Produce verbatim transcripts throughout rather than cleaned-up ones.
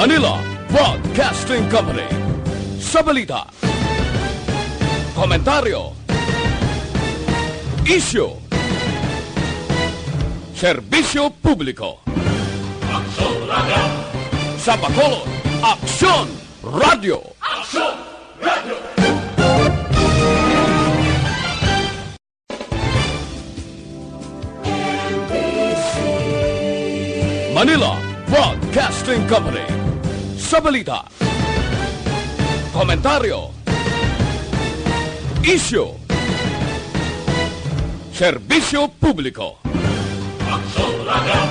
Manila Broadcasting Company. Sa balita, komentaryo, isyu, serbisyo publiko. Aksyon Radio. Sa Bacolod, Aksyon Radio. Aksyon Radio. Manila Broadcasting Company. Sa balita, komentaryo, isyu, serbisyo publiko. Aksyon Radio.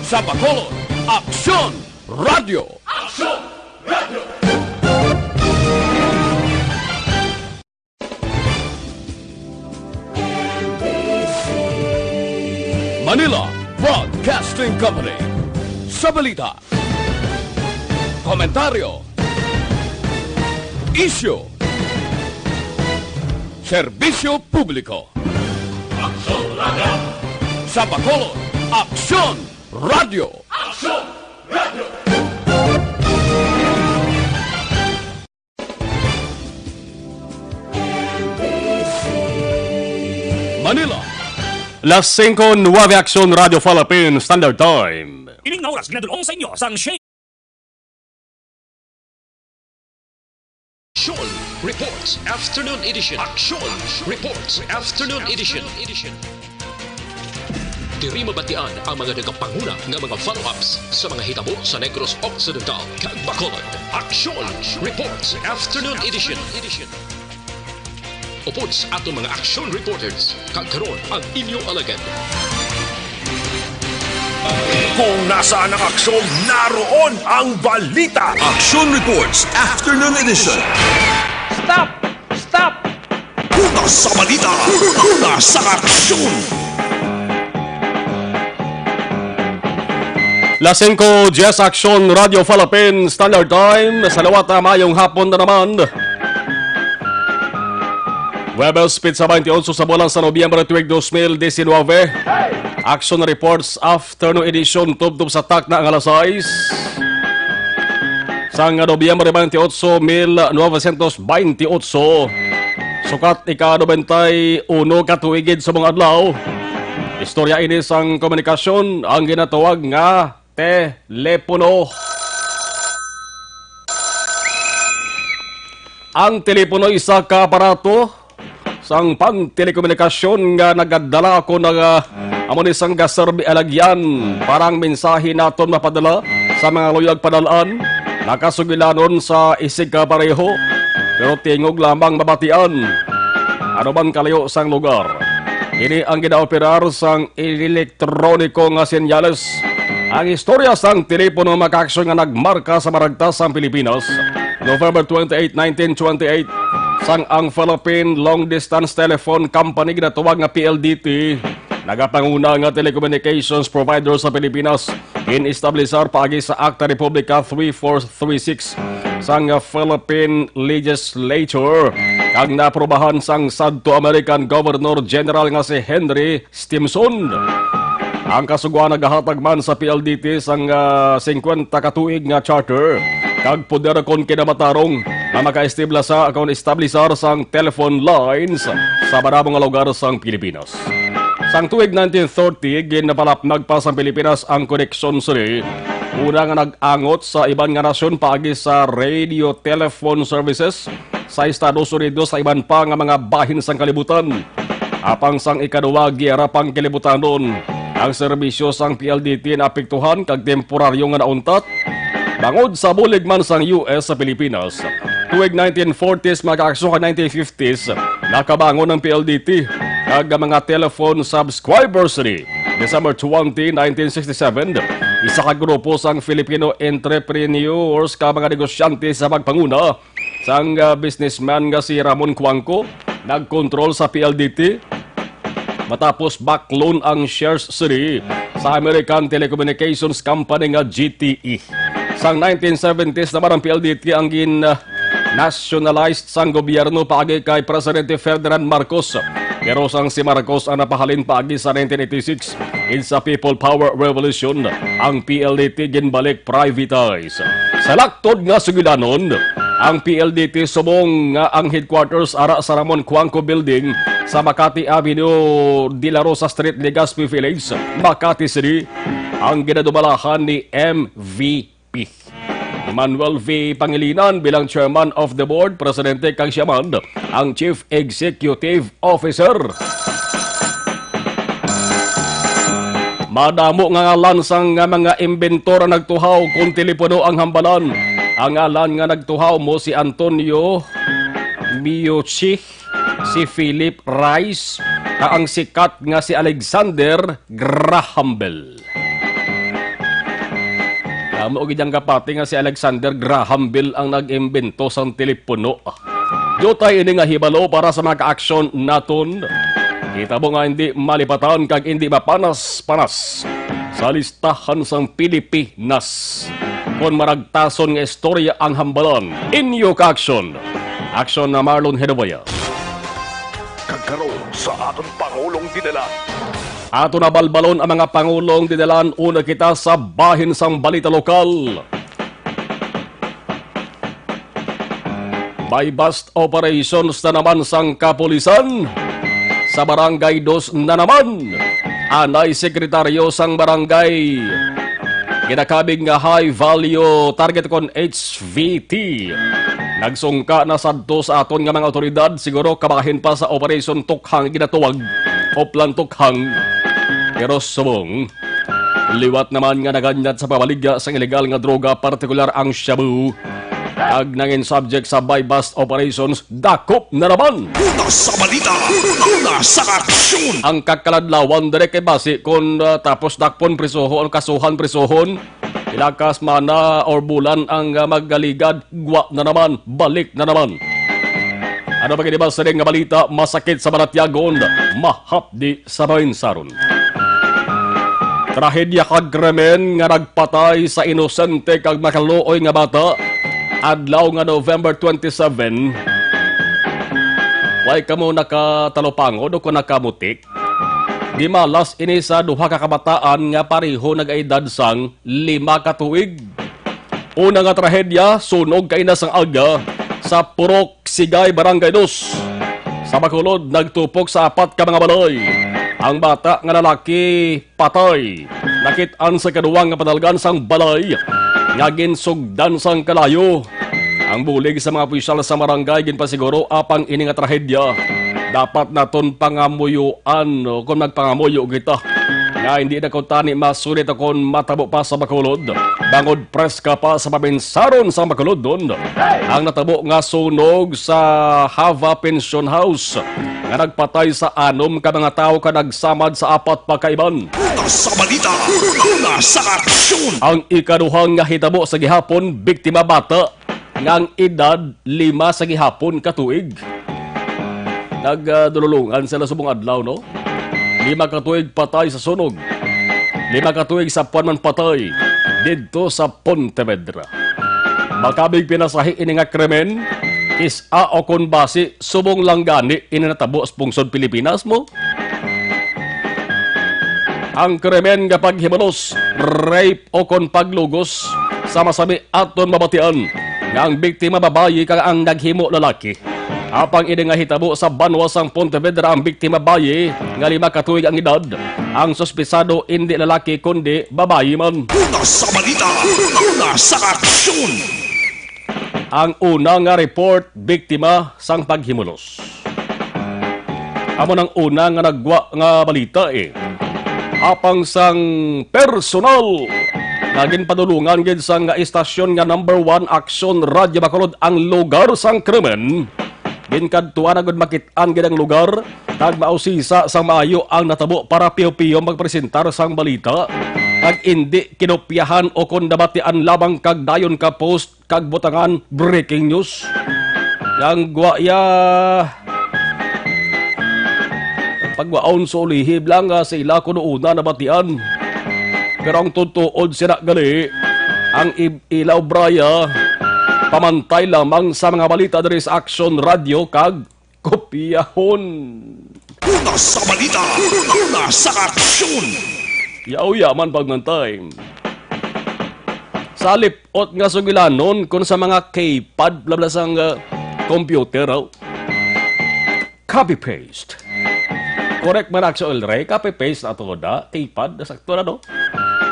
Sa Bacolod, Aksyon Radio. Aksyon Radio. Manila Broadcasting Company. Sa balita, komentaryo, isyu, serbisyo publiko. Aksyon Radio. Sa Bacolod, Aksyon Radio. Aksyon Radio. Manila. Las singko nuwebe, Aksyon Radio Philippine Standard Time. Ining nga oras ginadul-ong sa inyo sang Shane. Aksyon Reports Afternoon Edition. Aksyon Reports Afternoon Edition. Diri mabatian ang mga nagapanguna nga mga follow-ups sa mga hitabo sa Negros Occidental kag Bacolod. Aksyon Reports Afternoon Edition. Upod sa aton mga aksyon reporters, kag karon ang inyo alagad. Kung nasaan ang aksyon, naroon ang balita. Aksyon Reports Afternoon Edition. Stop! Stop! Una sa balita, una sa aksyon. Las singko diyes, Aksyon Radio Philippine Standard Time. Sa liwat, ah, mayong hapon na naman. Huwebes, petsa twenty-eight sa bulan sa Nobyembre tuig dos mil diecinueve. Aksyon Reports Afternoon Edition, tubtob sa takna nga alas sais. Sang Nobyembre twenty-eight, mil novecientos twenty-eight. Sukat ika-nobenta y uno ka tuig gid sa mga adlaw. Istorya ini sang komunikasyon, ang ginatawag nga telepono. Ang telepono isa ka aparato sang pangtelekomunikasyon nga nagadala ako nga amo ni sang gaserbi alagyan para ang mensahe naton mapadala sa mga luyag padal-an, nakasugilanon sa isig ka pareho, pero tingog lamang mabatian ano man kalayo sang lugar. Ini ang ginaoperar sang elektroniko nga senyales. Ang istorya sang telepono makaaksyon nga nagmarka sa maragtas sang Pilipinas, November twenty-eight, nineteen twenty-eight, sang ang Philippine Long Distance Telephone Company, ginatawag nga P L D T, nagapanguna nga telecommunications provider sa Pilipinas, gin-establisar paagi sa Acta Republica three four three six sang Philippine Legislature, kag naaprubahan sang sadto American Governor General nga si Henry Stimson. Ang kasugoan nagahatag man sa P L D T sang, ah, singkwenta ka tuig nga charter kag poder kon kinamatarong nga makaestibla sa kon establisar sang telephone lines sa madamo nga lugar sang Pilipinas. Sang tuig nineteen thirty, ginpalapnag pa sang Pilipinas ang koneksyon sini, una nga nag-angot sa iban nga nasyon paagi sa radio telephone services sa Estados Unidos sa iban pa nga mga bahin sang kalibutan. Apang sang ikaduha giyera pangkalibutananon, ang serbisyo sang P L D T naapektuhan kag temporaryo nga nauntat bangod sa bulig man sang U S sa Pilipinas. Tuig nineteen forties, mga kaaksyon, kag nineteen fifties, nakabangon ang P L D T kag ang mga telephone subscribers ni December twenty, nineteen sixty-seven, isa ka grupo sang Filipino entrepreneurs ka mga negosyante sa pagpanguna sang, ah, businessman nga si Ramon Cuangco nagkontrol sa P L D T. Matapos baklon ang shares sini sa American Telecommunications Company nga G T E. Sang nineteen seventies naman ang P L D T ang gin, ah, nationalized sang gobyerno paagi kay Presidente Ferdinand Marcos. Pero sang si Marcos ang napahalin paagi sa nineteen eighty-six, in sa People Power Revolution, ang P L D T ginbalik privatize. Sa laktod nga sugilanon, ang P L D T subong nga ang headquarters ara sa Ramon Cuanco Building sa Makati Avenue, De La Rosa Street, Legazpi Village, Makati City, ang ginadumalahan ni M V P. Manuel V. Pangilinan bilang Chairman of the Board, Presidente, kag siya man ang Chief Executive Officer. Madamo nga ngalan sang nga mga imbentor ang nagtuhaw kon telepono ang hambalan. Ang ngalan nga nagtuhaw mo si Antonio Meucci, si Philip Rice, kag ang sikat nga si Alexander Graham Bell. Amo gid ang kapati nga si Alexander Graham Bell ang nag-imbento sang telepono. Diutay ini nga hibalo para sa mga ka-aksyon naton. Kita mo nga hindi malipatan kag hindi mapanas-panas sa listahan sang Pilipinas. Kon maragtason nga istorya ang hambalan, inyo ka-aksyon. Aksyon na Marlon Hedobaya. Kag karon sa aton Pangulong Dinalan. Ato na balbalon ang mga Pangulong Dinalan. Una kita sa bahin sang balita lokal. Buy-bust operations na naman sang kapulisan. Sa Barangay Dos na naman. Anay sekretaryo sang barangay. Ginakabig nga high value target kon H V T. Nagsungka na sadto sa aton nga mga awtoridad, siguro kabahin pa sa Operation Tukhang ginatuwag, Oplan Tukhang. Pero subong, liwat naman nga naganyat sa pagbaligya sang ilegal nga droga, partikular ang shabu, kag nangin subject sa buy-bust operations, dakop na naman. Una sa balita, una sa aksyon. Ang kakaladlawan diri kay basi kon, ah, tapos dakpon, prisuhon, kasuhan, prisuhon, ilakas mana or bulan ang, ah, magaligad, gwa na naman, balik na naman. Ano pa gid ba sining nga balita? Masakit sa balatyagon, mahapdi sa bainsaron. Trahedya kag krimen nga nagpatay sa inosente kag makaluoy nga bata adlaw nga November twenty-seven. Way kamo nakatalupangod o kon nakamutik? Gimalas ini sa duha ka kabataan nga pareho nag-edad sang lima ka tuig. Una nga trahedya, sunog kaina sang aga sa Purok Sigay, Barangay Dos. Sa Bacolod, nagtupok sa apat ka mga balay. Ang bata nga lalaki patay. Nakit-an sa ikaduwa nga padalgan sang balay nga ginsugdan sang kalayo. Ang bulig sa mga opisyal sa barangay ginpasiguro apang ini nga trahedya dapat naton pangamuyoan, o kon magpangamuyo kita nga hindi na kuntani masulit o kon matabo pa sa Bacolod, bangod preska pa sa pabinsaron sang Bacolodnon ang natabo nga sunog sa Hava Pension House nga nagpatay sa anom ka mga tawo kag nagsamad sa apat pa ka iban. Una sa balita, una sa aksyon. Ang ikaduha nga hitabo sa gihapon, biktima bata nga ang edad lima sa gihapon ka tuig. Nagdululungan sila subong adlaw, no? Lima ka tuig patay sa sunog. Lima ka tuig sa Puan man patay didto sa Pontevedra. Makabig pinasahi ini nga krimen, kis-a o kon basi subong lang gani ini natabo sa pungsod Pilipinas mo? Ang krimen nga paghimulos, rape o kon paglugos, sama sami aton mabatian nga ang biktima babayi kag ang naghimo lalaki. Apang ini nga hitabo sa banwa sang Pontevedra, ang biktima bayi nga lima ka tuig ang edad. Ang suspisado indi lalaki kundi babayi man. Una sa balita, una sa aksyon. Ang una nga report, biktima sang paghimulos. Amo nang una nga nagwa nga balita, eh. Apang sang personal nga ginpadulungan gid sang nga istasyon nga number one Aksyon Radyo Bacolod ang lugar sang krimen, ginkadtuan na gud makit-an gid ang lugar, kag mausisa sang maayo ang natabo para piyo-piyo magpresentar sang balita, kag indi kinopyahan o kon nabatian lamang kag dayon ka post kag butangan breaking news. Yang gwa ya pagwaon sa ulihib lang nga sa ila kuno una nabatian. Pero ang tutuod sila gali, ang ib-, ila obraya pamantay lamang sa mga balita diri sa Aksyon Radyo kag kopyahon. Una sa balita, una sa aksyon. Yaw-yaw man pag man time. Sa lip-ot nga sugilanon kon sa mga keypad, bla, bla, sang, ah, computer, oh. Copy-paste. Correct man, Axel Ray. Copy-paste ato na. Keypad, nasakto na, no?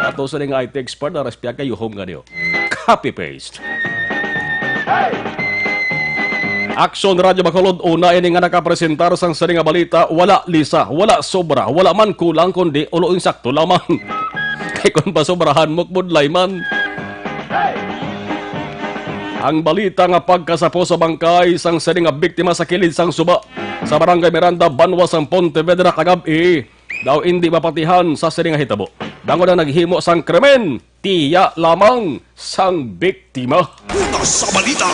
Ato sa nga I T expert, na respya kayo, home nga niyo. Copy-paste. Aksyon Radyo Bacolod, una ini nga nakapresentar sang sini nga balita, wala lisa, wala sobra, wala man kulang, kundi ulo insakto lamang. Kay kung pasobrahan mo, budlay man. Ang balita nga pagkasapo sa bangkay sang sini nga biktima sa kilid sang suba sa Barangay Miranda, Banwa sang Pontevedra kagab-i, daw indi mapatihan sa sini nga hitabo. Bangod ang naghimo sang krimen, tiya lamang sang biktima. Una sa balita,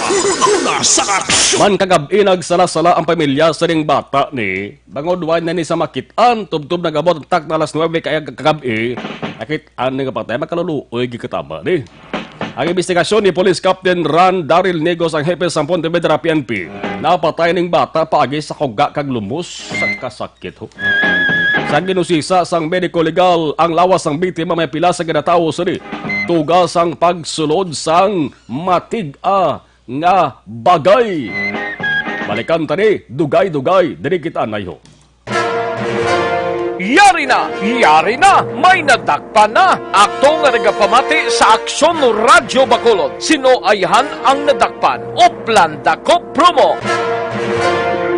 una sa aksyon. Man kagab-i nagsala-sala ang pamilya sining bata ni bangod wala na ni sa makit-an, tubtob nag-abot ang takna alas nuebe kay kagab-i. Nakit-an ni nga patay, makaluluoy gikatama ni. Ang imbestigasyon ni Police Captain Ran Daryl Negos, ang hepe sang Pontevedra P N P, napatay ning bata paagi sa kuga kag lumos sa kasakit. Sa ginusisa sang medico legal, ang lawas sang biktima may pila sa ginatawo sini. Tuga sang pagsulod sang matig-a nga bagay. Balikan ta ni, dugay-dugay, diri kita, anay ho. Yari na! Yari na! May nadakpan na! Ato nga nagapamati sa Aksyon Radyo Bacolod, sino ayhan ang nadakpan? Oplan Dakop Promo!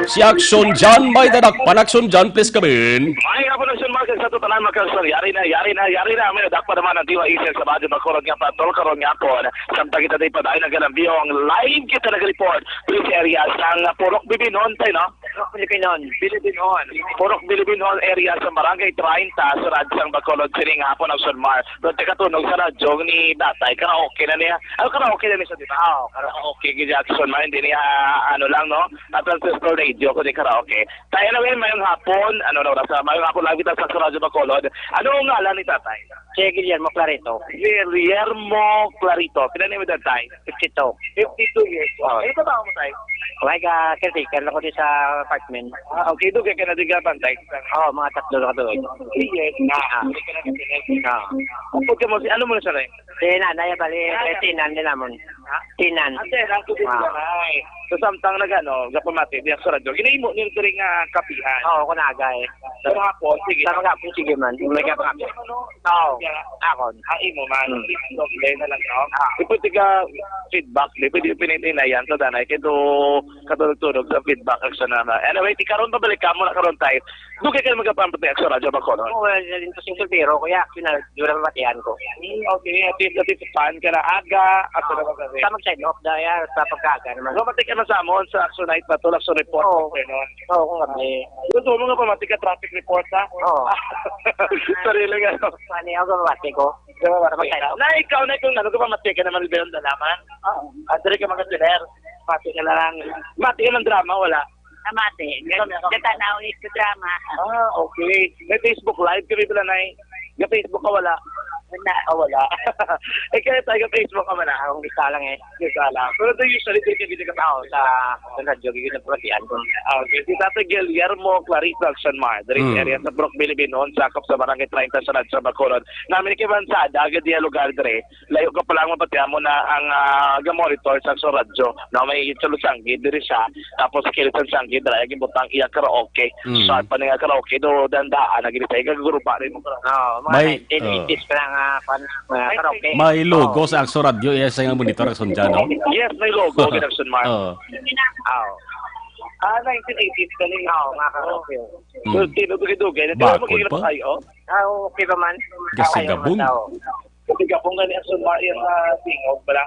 Si Aksyon John may nadakpan. Aksyon John, please come in. May nga po, Aksyon Mark, sa tutanan, mga kaksyon. Yari na, yari na, yari na. May nadakpan naman ang D Y S L sa Radyo Bacolod nga patol karon nga hapon. Samtang kita di pa dahil nagkalambiyo ang live kita nag-report. Please area sang Purok Bibinhon, tayo, no? Purok Bibinhon. Bibinhon. Purok Bibinhon area sa Barangay treinta, sa Radsang Bacolod, sining hapon ang Sunmar. Doon tayo katunog sa radyo ni Datay. Karaoke na niya. Ano, karaoke na niya sa, di ba? Oo, karaoke. Gid Jackson, ma, hindi niya, ano lang, no? At ang Circle Radio, kundi karaoke. Tayo na, mayong hapon. Ano na oras? Mayong hapon lang kita sa Radyo Bacolod. Ano ang ngalan ni Tatay? Si Guillermo Clarito. Guillermo Clarito. Pila na edad, Tay? Fifty-two. Fifty-two years old. Oh. Ano trabaho mo, Tay? May ka caretaker lang ko di sa apartment. Ah, okay. Dugay ka na di ka bantay? Oo, mga tatlo na ka tuig. Three years na. Ah. Hindi ka na nag-connect. Ah. Upod ka mo, si, ano mo na siya, Tay? Si nanay, bali, ah, eh, tinan din namon. Ha? Tinan. Ah, sir, ang tubig. Ah. Nanay. So, samtang nag-, ano, gapamati, di sa radyo. Ginahimo niyo diri nga kapihan? Oo, kunaga eh. Sa mga hapon, sige. Sa mga hapon, sige man. May gapamati. Oo, akon. Ah, imo man. Hmm. Okay na lang, no? Ah. Di pwede ka feedback, di pwede pinitinayan sa danay. Kaya to, katulog-tulog sa feedback, action na na. Anyway, di karon, pabalik ka muna karon, Tay. Dugay ka na magkapampatay sa Radyo Bacolod? Oo, wala na din to sing soltero, kuya. Yun na, yun ang matihan ko. Hmm, okay. At least, at least, fan ka na aga, at saka magabi. Sa mag-send off, dahil sa pagkaga naman. Pamati ka na sa amon, sa Action Night ba to, Action Report, oo, afternoon. Oo, kung gabi. Gusto mo nga pamati ka, traffic report, ha? Oo. Sarili nga, no? Mani ako, pamati ko. Pamati ka. Na ikaw na kung ano, kapamati ka naman, Leon Dalaman? Oo. Ah, diri ka mga tuner. Mati ka na lang. Mati ka ng drama, wala? Namati. Gatanaw is the drama. Ah, okay. May Facebook Live kami pala, Nay. Ga-Facebook ka, wala? Wala. Ah, wala. Eh, kaya tayo ga-Facebook ka, wala? Akong isa lang eh. Isa lang. Pero do usually, dito, dito ka tao sa, sa radyo, dito na pagkatian ko. Ah, okay. Si Tatay Guillermo Clarito Action Mar, diri sa, mm, area sa Brook Bilibinhon, sakop sa Barangay treinta sa Radyo Bacolod. Namin kay Bansa, dagat diya lugar, diri. Layo ka pa lang, mapatihan mo na ang, ah, ga-monitor sa, sa radyo, no? May Cholo Sanggi, diri siya. Tapos, sa kilid sa Sanggi, diri, ang gibutang iya karaoke. Mm. Sharp pa niya karaoke, do, dandaan, nagilitay, gaguruba rin mo karaoke. Oo, mga may, nineteen eighties, oh, pa lang, ah, kwan, mga karaoke. May logo, oo, sa Action Radyo, yes, ang monitor, Action dyan, no? Yes, may logo, Action Mar. Oo. Oo. Ah, nineteen eighties ka rin. Oo, mga karaoke. Mm. So, tinutugay-tugay na. Bakod pa? Ay, oh. Ah, okay pa man. Kasi gabong. Kasi gabong gani ang sumba, iyang, ah, tingog pala.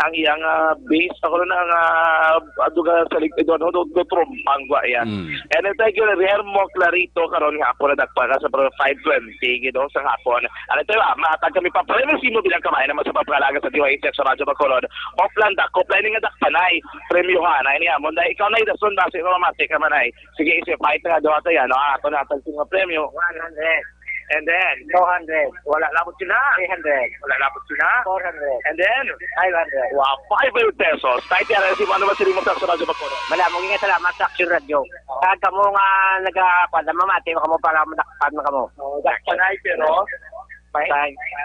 Ang iyang, ah, bass, ako na ang, ah, aduga sa ligpit, ano, do, do, trumpang gwa iya. Mm. And then, thank you, Guillermo Clarito, karon nga hapon, nadakpan ka sa five twenty, gid, sa hapon. Ano ito, ah, mahatag kami pa, pero sino bilang kamay naman sa pagpangalaga sa D Y H X sa Radyo Bacolod. Offline, dakop, line nga dakpanay, premyohan, ay niya, mo, dahil ikaw na, idason, base, mamati ka man ay. Sige, isip, fight nga, duha tayo, ano, ah, ato na, ato, sino premyo? One hundred. And then, two hundred. Wala labot sila. Three hundred. Wala labot sila. Four hundred. And then, five hundred. Wow, five hundred pesos. Tay, T R S, imo naman sila mo sa Radyo Bacolod. Wala, mo nga salamat sa Action Radio. Kag kamo nga naga-, kuwan, mamati mo kamo para madakpan mo kamo. Oh, dakpan ay, pero may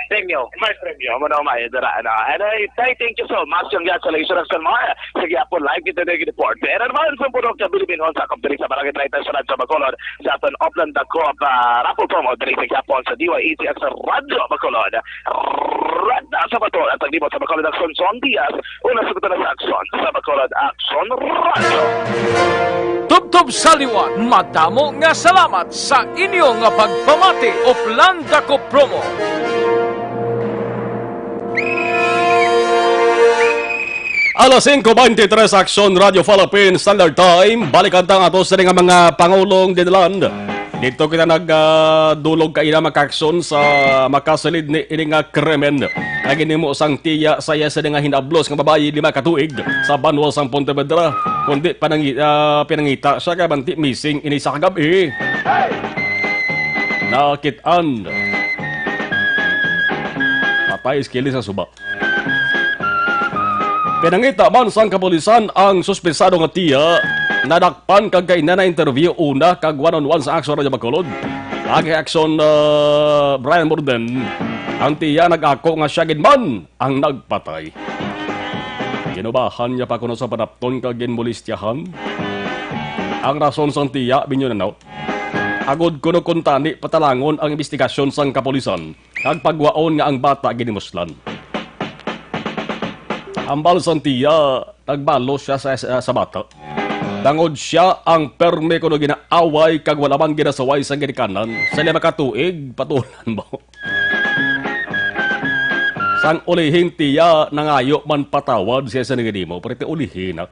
premyo. May premyo. Amo na, may dara, ano. Anyway, Tay, thank you so much. Congratulations, Action Mar. Sige, apo, live kita na report. Pero naman, sa puro ka Bilibinhon sa Company sa Barangay Treinta sa Radyo Bacolod, sa aton Upland Dako, ah, raffle promo, diri sa Japon, sa D Y A T X Radyo Bacolod. Radyo sa Bato, at ang libot sa Bacolod Action, John Diaz, una sa Bacolod Action, sa Bacolod Action Radyo. Tubtob sa liwat, madamo nga salamat sa inyo nga pagpamati, Upland Dako Promo. Alas singko beintitrés, Action Radio Philippines Standard Time. Balikan ta ang ato sa nga mga pangulong dinalan. Dito kita nag, ah, dulog kaina, mga ka-action, sa makasilid ni ini nga krimen. Ang ginhimo sang tiya sa iya sa nga hinablos nga babayi lima ka tuig sa banwa sang Pontevedra, kundi panangi-, ah, pinangita siya kay manti missing ini sa kagab-i. Nakit-an. Patay, iskili sa suba. Pinangita man sang kapulisan ang suspesado nga tiya, nadakpan kag kaina na-interview una kag one-on-one sa Action Radio Bacolod. Ang kay Action, uh, Brian Morden, ang tiya nag-ako nga siya gid man ang nagpatay. Ginubahan niya pa kuno sa panapton kag ginmolestyahan. Ang rason sang tiya, binyo na, no? Agod kuno kuntani patalangon ang imbestigasyon sang kapulisan kag pagwaon nga ang bata ginimuslan. Ambal sang tiya, nagbalo siya sa, sa, sa bata. Tangod siya ang permi kuno ginaaway kag wala man ginasaway sa ginikanan sa lima ka tuig, patulan mo. Sang ulihin tiya, nangayo man patawad siya sa nagin mo, pero ti ulihin na.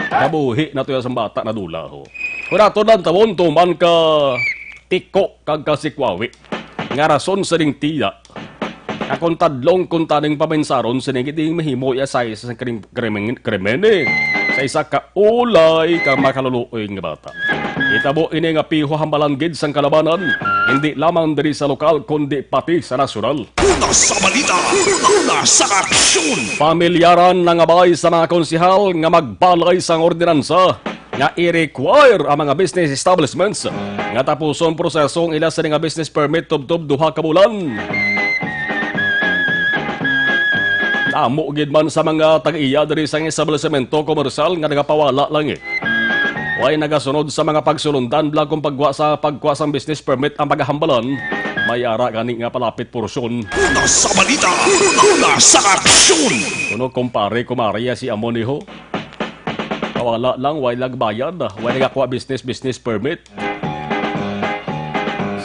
Kabuhi na to ya sang bata na dula, ho. Kung ato lang tawon, tuman ka tiko kag kasikwawi. Nga rason sa ding tiya. Akon tadlong kung taning paminsaron sa nagin mahimo ya sa isa sa krim-, krimen, krimen, eh. Sa isa ka ulay ka makaluluoy nga bata. Itabo ini nga piho hambalan gid sang kalabanan, hindi lamang diri sa lokal, kundi pati sa nasyonal. Una sa balita, una sa aksyon. Pamilyaran nangabay sa mga konsehal nga magbalay sang ordinansa nga i-require ang mga business establishments nga tapuson proseso ang ila sini nga business permit tubtob duha ka bulan. Damo gid man sa mga tag-iya diri sang establisemento komersyal nga nagapawala lang, eh. Way nagasunod sa mga pagsulundan, bala kung pagwa sa pagkuha sang business permit ang pagahambalan, may ara gani nga palapit porsyon. Una sa balita, una sa aksyon. Kuno kumpare, kumare, ya si amo ni ho. Kawala lang, way nagbayad, way nagakuha business, business permit.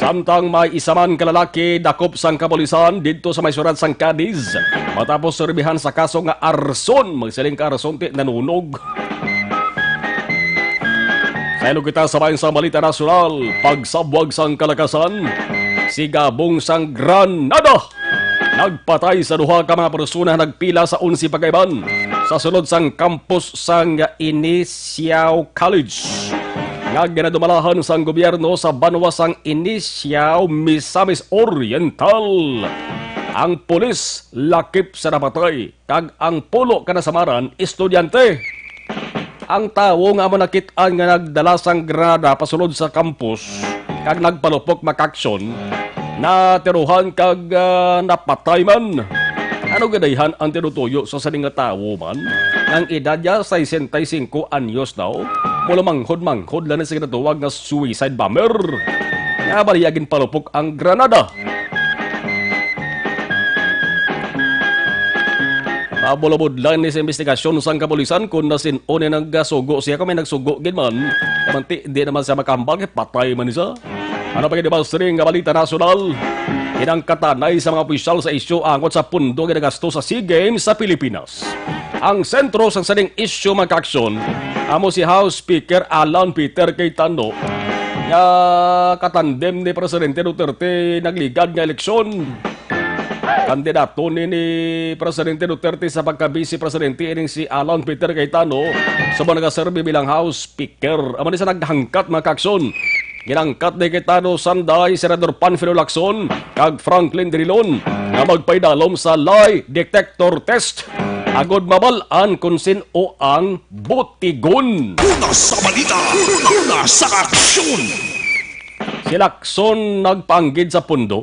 Samtang may isa man ka lalaki dakop sang kapulisan didto sa may syudad sang Cadiz matapos serbihan sa kaso nga arson, magsiling ka arson ti nanunog. Sa ilo kita sa bayan sa balita nasyonal, pagsabwag sang kalakasan, sigabong sang granada. Nagpatay sa duha ka mga persona nga nagpila sa onse pagkaiban sa sulod sang campus sang Inisiao College nga ginadumalahan sang gobyerno sa banwa sang Inisiao, Misamis Oriental. Ang pulis lakip sa napatay kag ang pulo ka nasamaran estudyante. Ang tawo nga amo nakit-an nga nagdala sang granada pasulod sa campus kag nagpalupok, mga ka-aksyon, natirohan kag, ah, napatay man. Ano gid ayhan ang tinutuyo sa sini nga tawo man? Ang edad niya, sesenta y cinco anyos daw. Mulamanghod-manghod lang ni sa ginatawag nga suicide bomber. Nga bali ginpalupok ang granada. Mabulabod lang ni sa investigasyon sang kapulisan kung nasin-o ni nagasugo siya, kung may nagsugo gid man. Kamanti, di naman siya makahambal, kay patay man siya. Ano pa gid ba sining nga balita nasyonal? Kinangkatanay sa mga opisyal sa isyu angot sa pundo nga nagasto sa SEA Games sa Pilipinas. Ang sentro sang sining isyu, mga ka-aksyon, amo si House Speaker Alan Peter Cayetano, nga katandem ni Presidente Duterte nagligad nga eleksyon. Kandidato ni, ni Presidente Duterte sa pagka-Vice Presidente ining si Alan Peter Cayetano, sa mga nagaserbi bilang House Speaker. Amo ni sa naghangkat, mga ka-aksyon, Ginangkat ni Cayetano Sanday, Senador Panfilo Lacson, kag Franklin Drilon nga magpaidalom sa lie detector test agod mabal-an kon sin-o ang butigon. Una sa balita, una sa aksyon. Si Lacson nagpaanggid sa pundo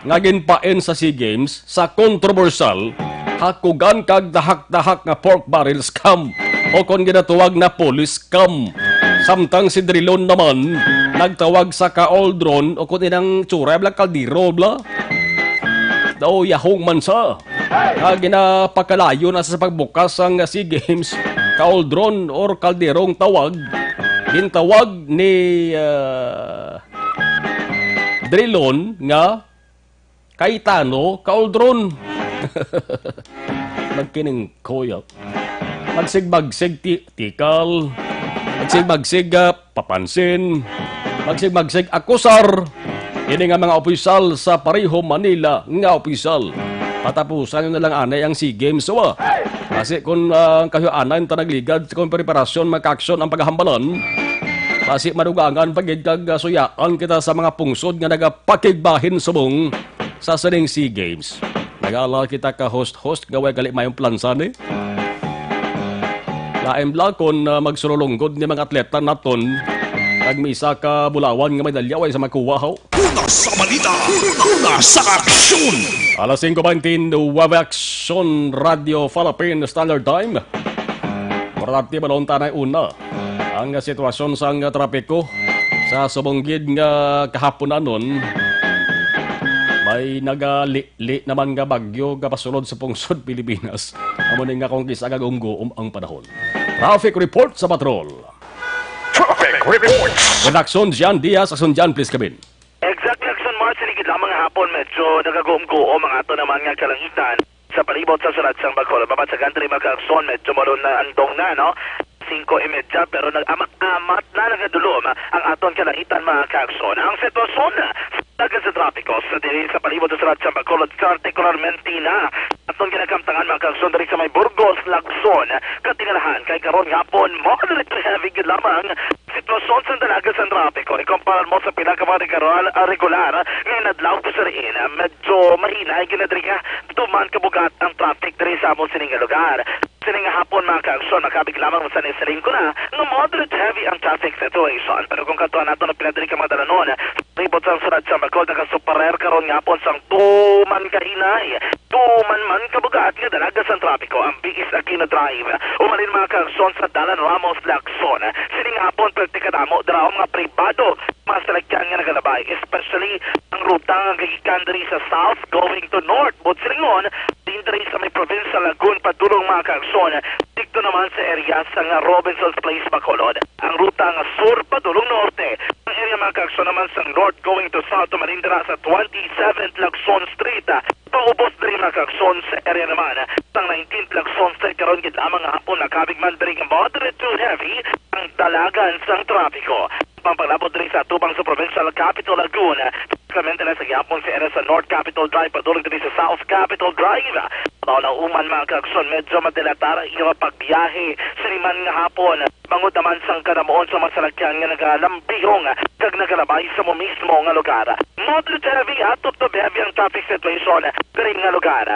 nga ginpain sa SEA Games sa kontrobersyal, hakugan kag dahak-dahak nga pork barrel scam, o kon ginatawag na police scam. Samtang si Drilon naman nagtawag sa cauldron, o kon inang tsura bla, kaldero bla. Daw yahong man sa nga ginapakalayo na sa pagbukas sang SEA Games, cauldron or kalderong tawag, gintawag ni, ah, Drilon nga Cayetano Cauldron. Magkining koyo. Magsigbagsig ti-, tikal. Magsigbagsig, ah, papansin. Magsigbagsig akusar. Ini nga mga opisyal sa Pareho Manila nga opisyal. Patapusan na lang anay ang SEA Games, wa. Kasi kung, ah, kayo anay ta nagligad sa kung preparasyon, makaaksyon ang paghambalan. Basi madugangan pa gid kag, ah, suyaan kita sa mga pungsod nga nagapakigbahin subong sa sining SEA Games. Nagala kita ka host-host nga way gali mayong plansa ni. Lain bala kon, ah, magsululunggod ni mga atleta naton kag misa ka bulawan nga medalya way sa makuha, ho. Una sa balita, una sa aksyon. Alas singko bente, Nueva Aksyon, Radyo Philippine Standard Time. Importante balon ta anay una ang sitwasyon sang trapiko sa subong gid nga kahaponanon. May nagali-li naman nga bagyo nga pasulod sa pungsod Pilipinas. Amo ni nga kung kis-a gagumguom ang panahon. Traffic report sa patrol. Traffic report. Production, Gian Diaz, Action Gian, please come in. Exactly, Action Mars, siligid lamang nga hapon, medyo nagagumguom ang ato naman nga kalangitan. Sa palibot sa syudad sang Bacolod, mabatyagan diri, mga kaagsoon, medyo malunandong na, no? Singko y medya, pero nag-amat-amat na nagadulom ang aton kalangitan, mga kaagsoon. Ang sitwasyon sa dagan sa trapiko sa diri sa palibot sa syudad sang Bacolod, partikularmente na aton ginakamtangan, mga kaagsoon, diri sa may Burgos, Lacson, Katingalahan, kay karon nga hapon, moderate to heavy gid lamang sitwasyon sa dalaga sang trapiko. Ikumpara mo sa pila ka mga regular, ah, regular nga inadlaw ko sa diin, ah, medyo mahinay gid na diri ka tuman kabugat ang traffic diri sa amon sining nga lugar. Sining nga hapon, mga kaagsoon, makabig lamang sa nisiling ko na nga moderate heavy ang traffic situation. Pero kung katuan nato na pila diri ka mga dalanon, ribot sang syudad sang Bacolod, nakasuparer karon nga hapon sang tuman kahinay, tuman man kabugat nga dalaga sang trapiko ang B S Aquino Drive. Umalin, mga kaagsoon, sa Dalan Ramos Lacson. Sining hapon, perti kadamo dira ang mga pribado, mga salakyan nga nagalabay, especially ang ruta nga gagikan diri sa south going to north. Buot silingon, din diri sa may probinsya Lagun padulong, mga kaagsoon, didto naman sa area sa nga Robinson's Place, Bacolod. Ang ruta nga sur padulong norte, ang area, mga kaagsoon, naman sa north going to south, umalin dira sa twenty-seventh Lacson Street, paubos diri, mga kaagsoon, sa area naman sang nineteenth Lacson Street. Karon gid lamang nga hapon, nakabig man diri nga moderate to heavy ang dalagan sang trapiko. Pampalabot diri sa atubang sa provincial capital Lagun, kamente na sa gihapon sa area sa North Capitol Drive padulong diri sa South Capitol Drive. Tawlauman, mga kaagsoon, medyo madilatar ang ira pagbiyahe sini man nga hapon, bangod naman sang kadamuon sa mga salakyan nga nagalambihong kag nagalabay sa mo mismo nga lugar. Moderate heavy, ah, to heavy ang traffic situation diri nga lugar.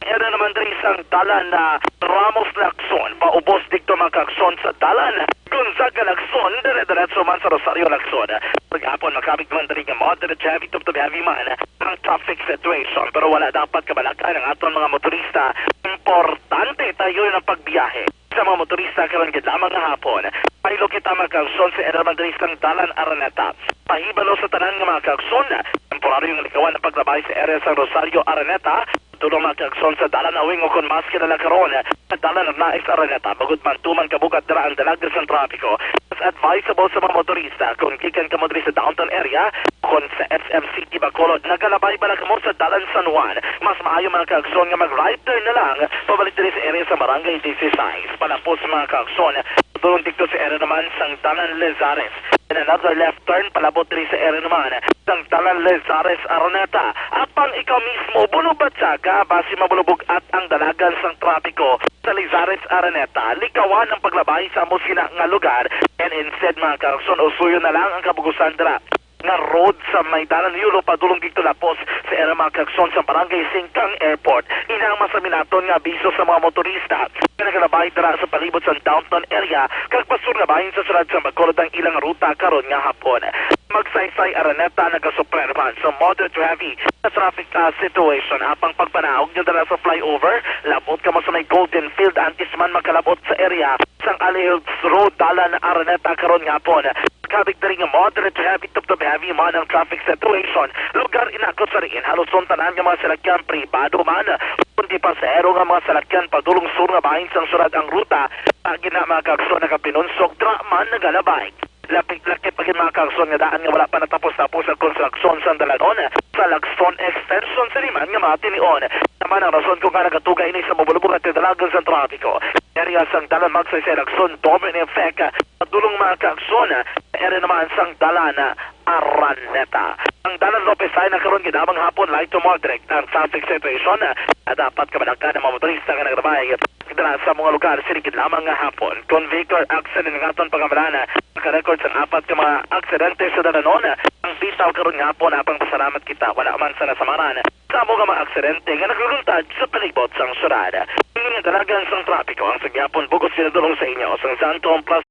Area naman diri sang dalan na Ramos Lacson, paubos didto, mga kaagsoon, sa dalan Gonzaga Lacson, dire-diretso man sa Rosario Lacson. Paghapon, makabig man diri nga moderate heavy to heavy man ang traffic situation, pero wala dapat kabalakan ang aton mga motorista. Importante tayo ang pagbiyahe. Sa mga motorista karon gid lamang nga hapon, pahilo kita, mga kaagsoon, sa area man diri sang Dalan Araneta. Pahibalo sa tanan nga mga kaagsoon, temporaryo nga likawan ang paglabay sa area sang Rosario Araneta, tulong, mga kaagsoon, sa Dalan Awing, o kon mas kilala karon nga Dalan Arnaiz Araneta, bangod man tuman kabugat dira ang dalaga sang trapiko. Mas advisable sa mga motorista kung gikan kamo diri sa downtown area, kon sa S M City Bacolod, nagalabay bala kamo sa Dalan San Juan, mas maayo, mga kaagsoon, nga mag-right turn na lang pabalik diri sa area sa Barangay Dieciséis. Palapos, mga kaagsoon, padulong didto sa area naman sang Dalan Lizares. And another left turn palabot diri sa area naman sang Dalan Lizares Araneta. Apang ikaw mismo, bulubad sa ka, basi mabulubog-at ang dalagan sang trapiko sa Lizares Araneta, likawan ang paglabay sa amo sina nga lugar, and instead, mga kaagsoon, usuyon na lang ang kabugusan dira. nga road sa may dalan Yolo padulong didto lapos sa area, mga kaigsoon, sa Barangay Singkang Airport. Ina ang masaminaton nga abiso sa mga motorista nga nagalabay dira sa palibot sa downtown area kag pasur nga bahin sa siyudad sa Bacolod ang ilang ruta karon nga hapon. Magsaysay Araneta nagasuporta man sa moderate to heavy na traffic, ah, situation apang pagpanaog niya dala sa flyover, labot kamo sa may Golden Field antes man makalabot sa area sang Ali Hills Road, dalan Araneta karon nga hapon. Kabig diri nga moderate to heavy, tubtob heavy man ang traffic situation. Lugar ina kung sa diin halos tanan nga mga salakyan pribado man kundi pasahero nga mga salakyan padulong sur nga bahin sang siyudad ang ruta. Agi na, mga kaigsoon, nagapinunsok, dira man nagalabay. Lapit lakip pa gid, mga kaigsoon, nga daan nga wala pa natapos-tapos ang konstruksyon sang dalanon sa Lagson Extension sa liman nga mga tinion. Naman ang rason kung nganong nagatuga ini sa mabulabog nga tindalag sang trapiko. Area sang dalan Magsaysay Lagson, domino effect, padulong, mga kaigsoon, area naman sang dalan Araneta. Ang dalan Lopez Laina karon gid lamang hapon light to moderate ang traffic situation. Dapat kabalaka ang mga motorista nga nagalabay dira sa mga lugar sini gid lamang nga hapon. Kung vehicular accident nga aton pangamalan, naka-record sang apat ka mga aksidente sa dalanon ang bitaw karon nga hapon. Apang pasalamat kita, wala man sa nasamaran sa amo nga mga aksidente nga nagluntad sa palibot sang siyudad. Ini nga dalagan sang trapiko ang sa gihapon bug-os ginadul-ong sa inyo sang Santon Plus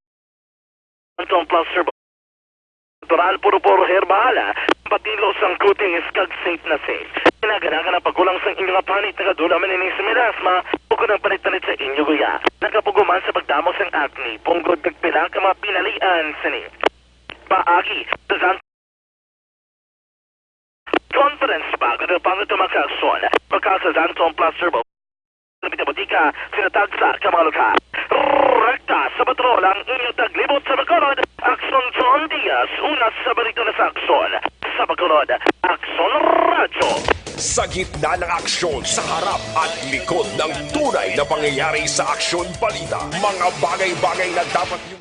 Anton Plaster Natural, puro-puro herbal, patinlo sang kutis kag safe na safe. Kinaganahan ang pagkulang sang inyo nga panit, nagadula man ini sa melasma o kon ang panit-panit sa inyo guya. Nagapugo man sa pagdamo sang acne, punggod kag pila ka mga pinalian sini. Paagi sa San Conference pa, kada pang ito makason. Makasazan sa plaster ba? Sa pinabutika, sila tagsa ka mga lugar. Rekta sa patrol ang inyong taglibot sa Bacolod, Aksyon John Diaz, una sa balita na sa aksyon. Sa Bacolod, Aksyon Radyo. Sa gitna ng aksyon, sa harap at likod ng tunay na pangyayari sa Aksyon Balita, mga bagay-bagay na dapat niyo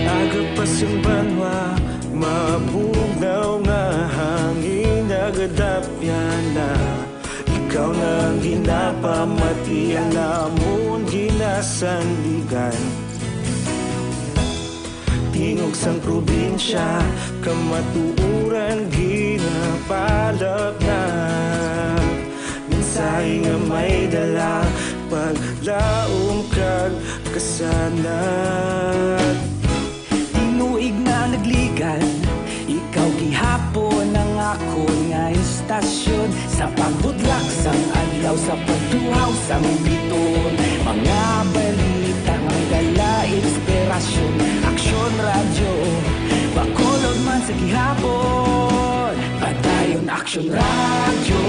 Aga pa sing banwa, mabugnaw nga hangin, nagadapyan na. Ikaw na ang ginapamatian namon, ginasandigan. Tingog sang probinsya, kamatuoran ginapalapnap. Mensahe nga may dala, paglaom kag kasanag. Tinuig na nagligan, ikaw gihapon ang akon nga istasyon. Sa pagbudlak sang adlaw, sa pagtuhaw sang bituon, mga balita nga may dala inspirasyon. Aksyon Radyo, Bacolod man sa gihapon. Padayon Aksyon Radyo,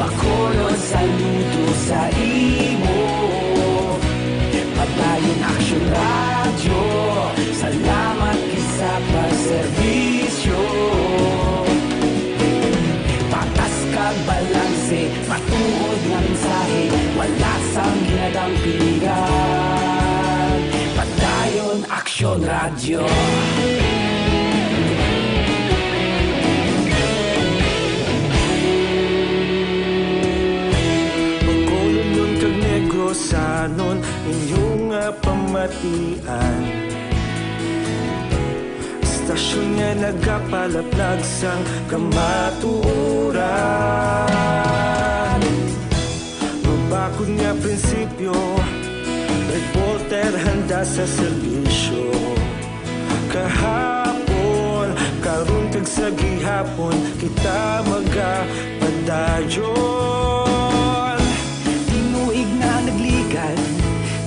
Bacolod, saludo sa imo. Padayon Aksyon Radyo, salamat gid sa pagserbisyo. Patas kag balanse, matuod nga mensahe, wala sang ginadampingan. Padayon Aksyon Radyo. Bacolodnon kag Negrosanon, inyo nga pamatian. Istasyon nga nagapalapnag sang kamatuoran. Mabakod nga prinsipyo, reporter handa sa serbisyo. Kahapon, karon kag sa gihapon, kita magapadayon. Tinuig na nagligan,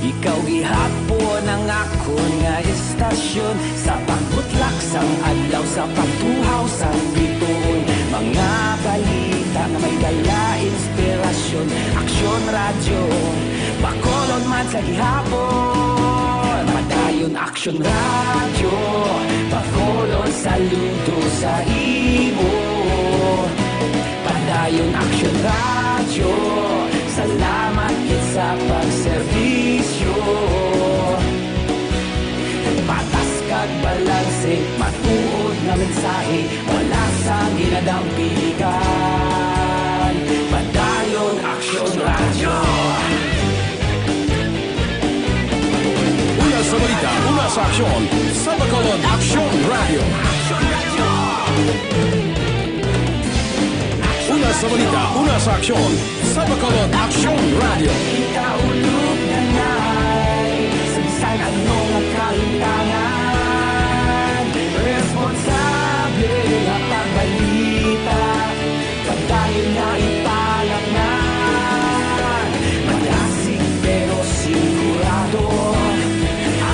ikaw gihapon ang akon nga istasyon. Sa pagbutlak sang adlaw, sa pagtuhaw sang bituon, mga balita nga may dala inspirasyon. Aksyon Radyo, Bacolod Sa gihapon, Padayon Aksyon Radyo, Bacolod, saludo sa imo. Padayon Aksyon Radyo, salamat gid sa pagserbisyo. Patas kag balanse, matuod nga mensahe, wala sang ginadampigan. Padayon Aksyon Radyo. Una sa balita, una sa aksyon, sa Bacolod Aksyon Radyo. Una sa balita, una sa aksyon, sa Bacolod Aksyon Radyo. Kita ulog na ngay, sa bisan ano nga kahintangan, responsable nga pagbalita, padayon nga ipalaknag. Madasig pero sigurado,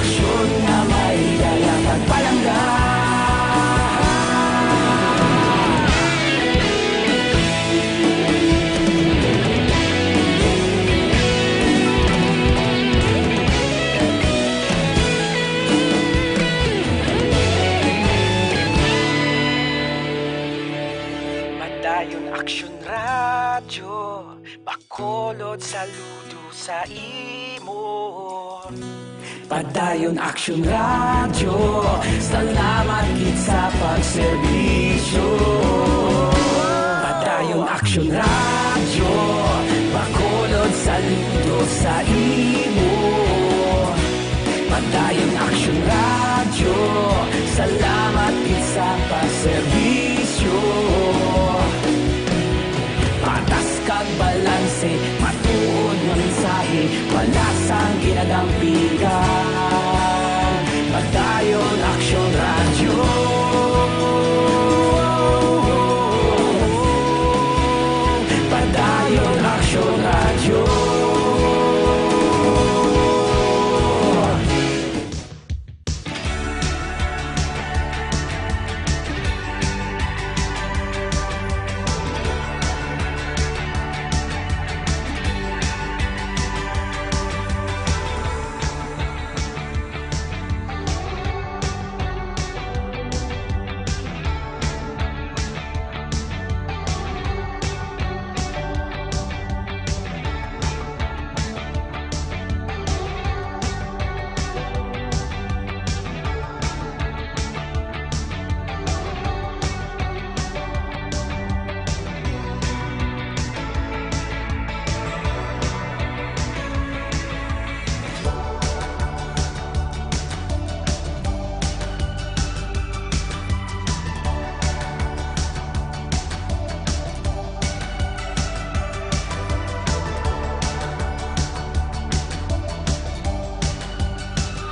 aksyon nga may dala kag palangga. Padayon Aksyon Radyo, Bacolod, saludo sa imo. Padayon Aksyon Radyo, salamat gid sa pagserbisyo. Padayon Aksyon Radyo, Bacolod, saludo sa imo. Padayon Aksyon Radyo, salamat gid sa pagserbisyo. Patas kag balanse, matuod nga mensahe, wala sang ginadampigan. Padayon Aksyon Radyo. Padayon Aksyon Radyo.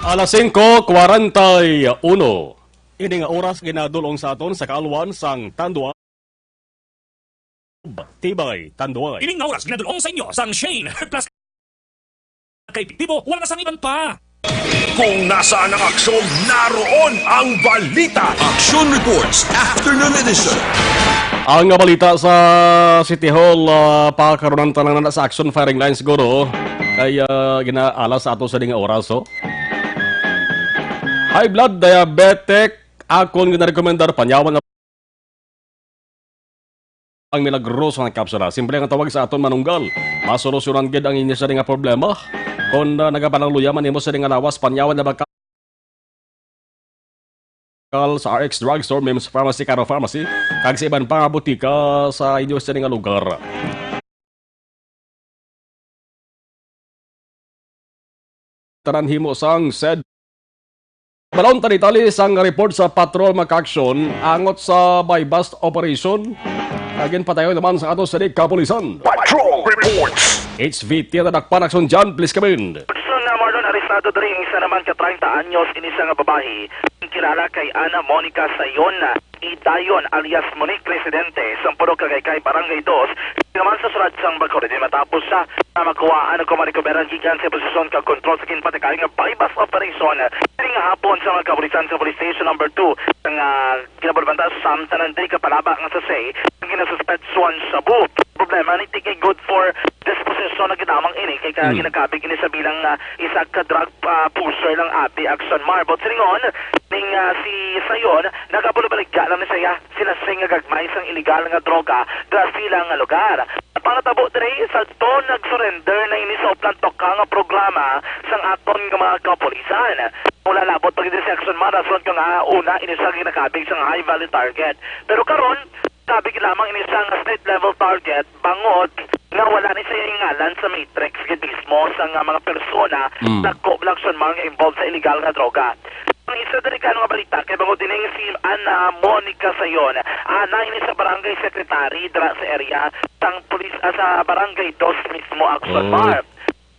Alas singko kwarenta y uno. Ini nga oras ginadul-ong sa aton sa kaalwan sang Tanduay. Tibay, Tanduay. Ini nga oras ginadul-ong sa inyo sang Shane Plus kay epektibo, wala na sang iban pa. Kung nasaan ang aksyon, naroon ang balita. Action Reports, Afternoon Edition. Ang balita sa City Hall, ah, pakarunan tanan na sa action firing line siguro. Kay, ah, ginaala sa ato sa ding oras, oh. High blood, diabetic, akon ginarekomendar panyawan na ang milagroso nga kapsula. Simple nga tawag sa aton manunggal. Masolusyonan gid ang inyo sa nga problema. Kung, ah, nagapanangluya man nimo sa nga lawas, panyawan na ba ka sa R X Drugstore, Mims Pharmacy, Caro Pharmacy, kag sa iban pa nga butika sa inyo sa nga lugar. Tanan himo sang said. Balon ta detalye sang report sa Patrol Makaksyon angot sa buy-bust operation nga ginpatayon naman sa ato sa kapulisan. Patrol Reports. H V T, nadakpan aksyon dyan, please come in. Person na, Marlon, arestado diri ang isa naman ka treinta anyos, ini sa nga babayi, kilala kay Ana Monica Sayon Idayon alias Monique, residente sa Purok Kagaycay, Barangay Dos, naman sa syudad sang Bacolod. Matapos siya na makuhaan ug kumarekoberan gikan sa posisyon kag kontrol sa ginpatakayon nga buy-bust operation, diri nga hapon sa mga kapulisan sa Police Station Number Two, nga ginabalbanta sa tanan diri ka palaba nga sachet ang ginasuspetsuhan shabu. Problema ni tikay good for disposition. So, nagdamang ini kay ka Hmm. ginakabig ini sa bilang, ah, isa ka drug, ah, pusher lang abi, Action Mar. But silingon, ning, ah, si Sayon, nagabulo-baligya lang ni siya, sinasing nga gagmay sang iligal nga droga dira sa ila nga lugar. Pangatabo diri, sa to nag-surrender na ini sa uplan toka nga programa sang aton nga mga kapulisan. Wala labot pa gid si Action Mar, rason ka nga una ini siya ginakabig sang high value target. Pero karon, kabig lamang ini siya nga street level target, bangod nga wala ni siya ngalan sa matrix gid mismo sa nga mga persona Mm. nagko-, Action Mar, nga involved sa illegal nga droga. Ang isa diri ka nga balita kay bangod ining si Ana Monica Sayon, ana ini sa barangay secretary dira sa area sang pulis, ah, sa barangay dos mismo, Action Oh. Mar.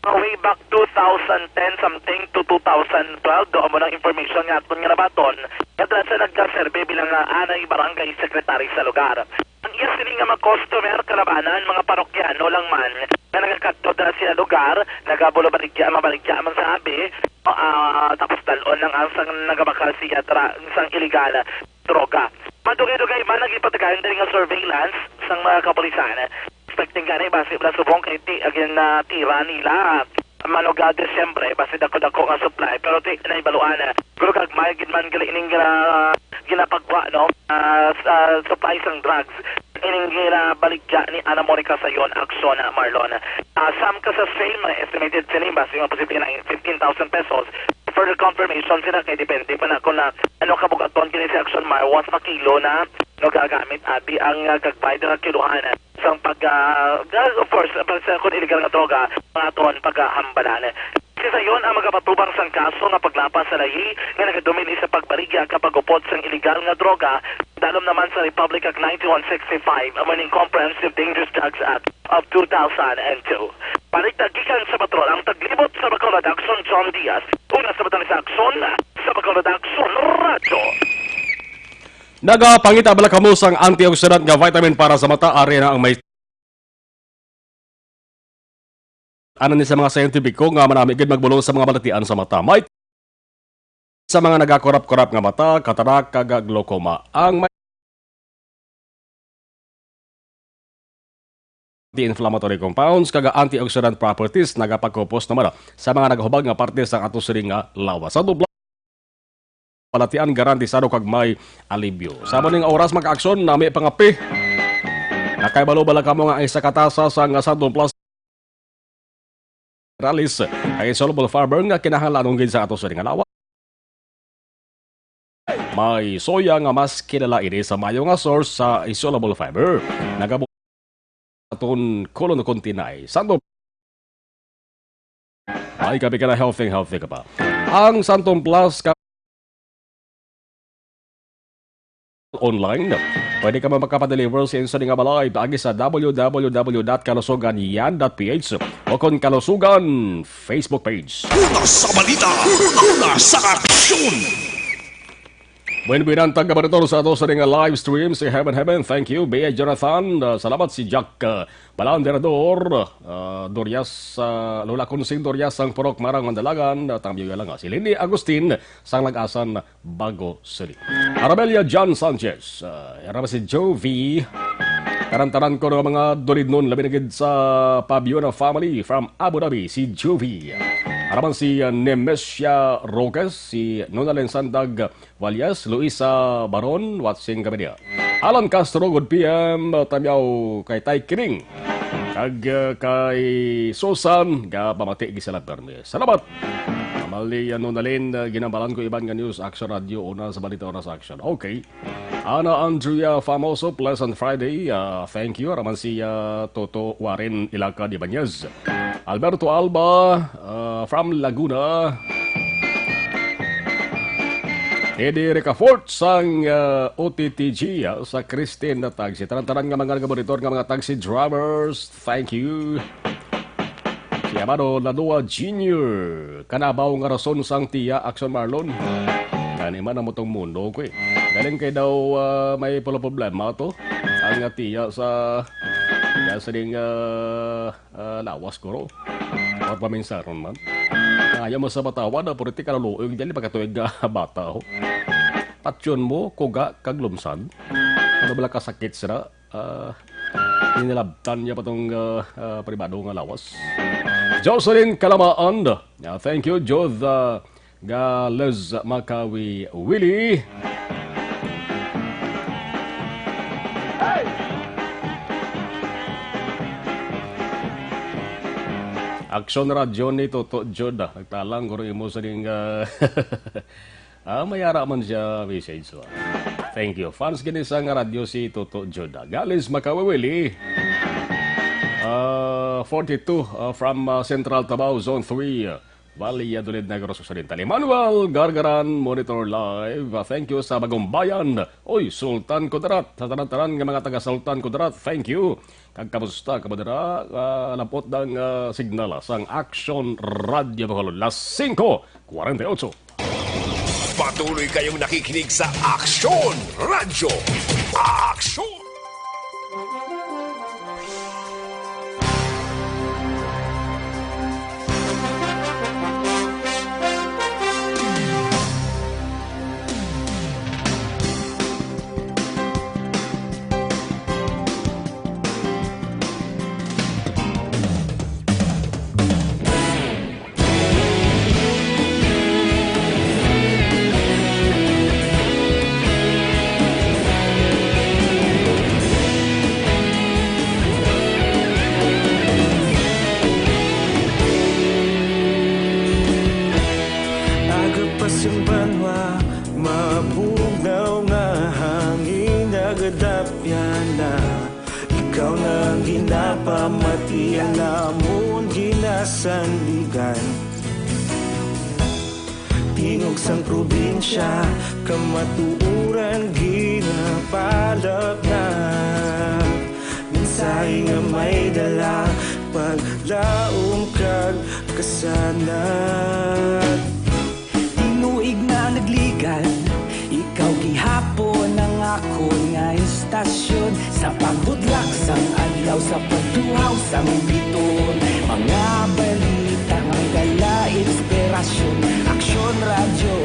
Way back two thousand ten something to two thousand twelve, doon mo ng information nga aton nga nabaton, nga dira sa nagkaserbe bilang, ah, anay barangay secretary sa lugar. Ang iya sini nga mga customer, kalabanan, mga parokyano lang man, nga nagakadto dira sa lugar, nagabulo-baligya, mabaligya man sa abi, ah, tapos dalon lang ang sang nagabakal siya dira sang illegal droga. Madugay-dugay man nagipatagayan diri nga surveillance sang mga kapulisan. Expecting gani, basi wala subong kay ti-, agin na tira nila. Manugad, siyempre, basi dako-dako nga supply, pero ti na ibaluan. Pero gagmay gid man gali ining gina-, ginapagwa, no? Ah, sa supply sang drugs. Ining ginabaligya ni Ana Monica Sayon, Action, ah, Marlon. Ah, some ka sa same, estimated sini, basi nga posible na fifteen thousand pesos. Further confirmation sila kay depende pa na kung na ano kabugaton kini si Action Mar once makilo na, no, gagamit abi ang, ah, gagmay nga kiluhan sang pag, ah, ga-, of course, pag sa kung illegal nga droga, ang aton paghambalan. Si Sayon ang magapatubang sang kaso nga paglapas sa lahi nga nagadumin sa pagbaligya kag pag-upod sang illegal nga droga, dalom naman sa Republic Act ninety-one sixty-five, amo ning Comprehensive Dangerous Drugs Act of two thousand and two. Balik na gikan sa patrol ang taglibot sa Bacolod Action, John Diaz. Una sa Bacolod Action, sa Bacolod Action Radyo. Nagapangita bala kamo sang antioxidant nga vitamin para sa mata? Ari na ang may ano ni sa mga siyentipiko nga manami gid magbulong sa mga balatian sa mata. May sa mga nagakurap-kurap nga mata, katarak, kag glaucoma. Ang may anti-inflammatory compounds kag antioxidant properties nagapagkupos naman sa mga nagahubag nga parte sa ato sining nga lawas. Sa dubla, balatian garantisado kag may alibyo. Sa amo ning oras, mag-aksyon, nami pangapi. Nakahibalo bala kamo nga ang isa ka tasa sang Santon Plus Naturalis kag insoluble fiber nga kinahanglanon gid sa ato sining nga lawas. May soya nga mas kilala ini sa maayo nga source sa insoluble fiber. Nagabo aton colon continay. Santon, ay, kape ka na, healthy, healthy ka pa. Ang Santon Plus ka online. Pwede ka man makapadeliver sa inyo sining nga balay paagi sa w w w dot kalusugan yan dot p h o kon Kalusugan Facebook page. Una sa balita, una sa aksyon. Buen, buenan, taga-monitor sa ato sining nga live stream, si Heaven Heaven. Thank you, B A Jonathan. Uh, salamat si Jack, uh, Balanderador, uh, Dorias, uh, Lola Consing Dorias, sang Purok Marang, Mandalagan, uh, Tambio Yalanga. Si Lini Agustin, sang Lagasan, Bago City. Arabella John Sanchez, uh, Arabella si Jovi. Tanan-tanan ko nga mga dulidnon, labi na gid sa Pabiona family from Abu Dhabi, si Jovi. Araman si, uh, Nemesia Roques, si Nonalen Sandag Valles, Luisa Baron, watching kami niya. Alan Castro, good P M, uh, tamyaw kay Tay Kining. Kag, uh, kay Susan, nga pamati gid sila permi. Salamat. Mali, ano, Nalin, uh, ginambalan ko iban nga news, Action Radio, una sa balita, una sa action. Okay. Ana Andrea Famoso, pleasant Friday. Ah, thank you. Araman si, ah, Toto Warren Ilaka Ibanez. Alberto Alba, ah, from Laguna. Eddie Ricafort sang, ah, O T T G, ah, sa Christine na taxi. Tanan-tanan nga mga nagabonitor nga mga taxi drivers, thank you. Si Amado Ladua Junior, kanabaw nga rason sang tiya, Action Marlon. Gani man ang mutong mundo ko eh. Galing kay daw, ah, may pala problema to. Ang, ah, tiya sa, kaya sa ding, ah, ah, lawas ko ro. Or paminsaron man. Ayaw mo sa batawa na, puro ti kaluluoy, dyan, pagkatuig nga bata, ho. Patyon mo, kuga, kag lumsan. Ano bala kasakit sila? Ah, Nilabtan niya pa tong, ah, ah, pribado nga lawas. Jocelyn Kalamaan. Ah, thank you, Jod, ah, Gales Makawi Willie. Aksyon Radyo ni Toto Jod, ah. Nagtalang ko rin mo sa ning, ah, Ah, may ara man siya message, so. Thank you. Fans gini sang radyo si Toto Juda. Galis Makawiwili. Ah, forty-two, ah, from, ah, Central Tabao, Zone three. Valladolid, Negros Occidental. Emmanuel Gargaran, monitor live. Ah, thank you sa Bagong Bayan. Oy, Sultan Kudarat. Sa tanan-tanan nga mga taga Sultan Kudarat, thank you. Kag kamusta ka ba dira? Ah, labot ang, ah, signal, ah, sang Action Radio Bacolod. Las singko kwarenta y ocho. Patuloy kayong nakikinig sa Aksyon Radyo. Aksyon! Aga pa sing banwa, mabugnaw nga hangin nagadapyan na. Ikaw na ang ginapamatian namon ginasandigan. Tingog sang probinsya, kamatuoran ginapalapnap. Mensahe nga may dala, paglaom kag kasanag. Tinuig na nagligan, ikaw gihapon ang akon nga istasyon. Sa pagbudlak sang adlaw, sa pagtuhaw sang bituon, mga balita nga may dala inspirasyon. Aksyon Radyo,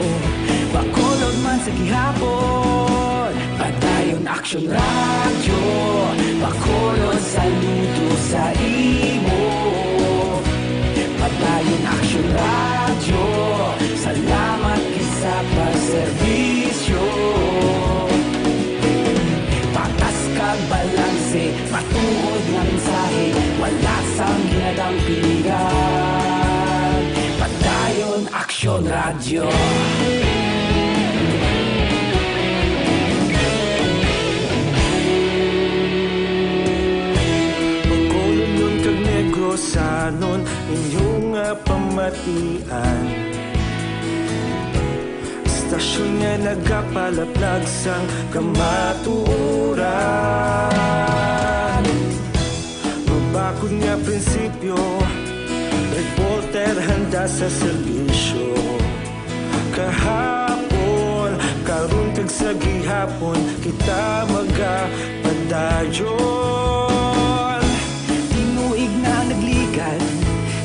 Bacolod man sa gihapon. Padayon Aksyon Radyo, Bacolod, saludo sa imo. Padayon Aksyon Radyo, salamat gid sa pagserbisyo. Patas kag balanse, matuod nga mensahe, wala sang ginadampigan. Padayon Aksyon Radyo. Bacolodnon kag Negrosanon, inyo nga pamatian. Istasyon nga nagapalaplag sang kamatuoran. Mabakod nga prinsipyo, reporter handa sa serbisyo. Kahapon, karon kag sa gihapon, kita magapadayon. Tinuig na nagligan,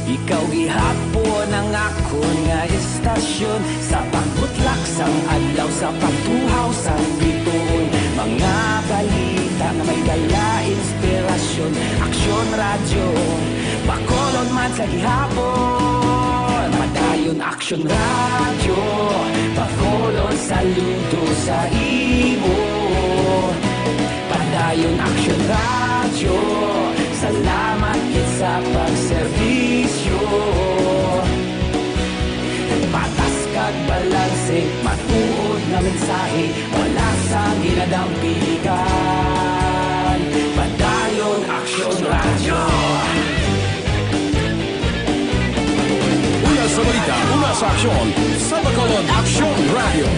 ikaw gihapon ang akon nga istasyon. Sa pagbutlak sang adlaw, sa pagtuhaw sang bituon, mga balita nga may dala inspirasyon. Aksyon Radyo, Bacolod man sa gihapon. Padayon Aksyon Radyo, Bacolod, saludo sa imo. Padayon Aksyon Radyo, salamat gid sa pagserbisyo. Patas kag balanse, matuod nga mensahe, wala sang ginadampigan. Padayon Aksyon Radyo. Una sa balita, una sa aksyon, sa Bacolod Aksyon Radyo.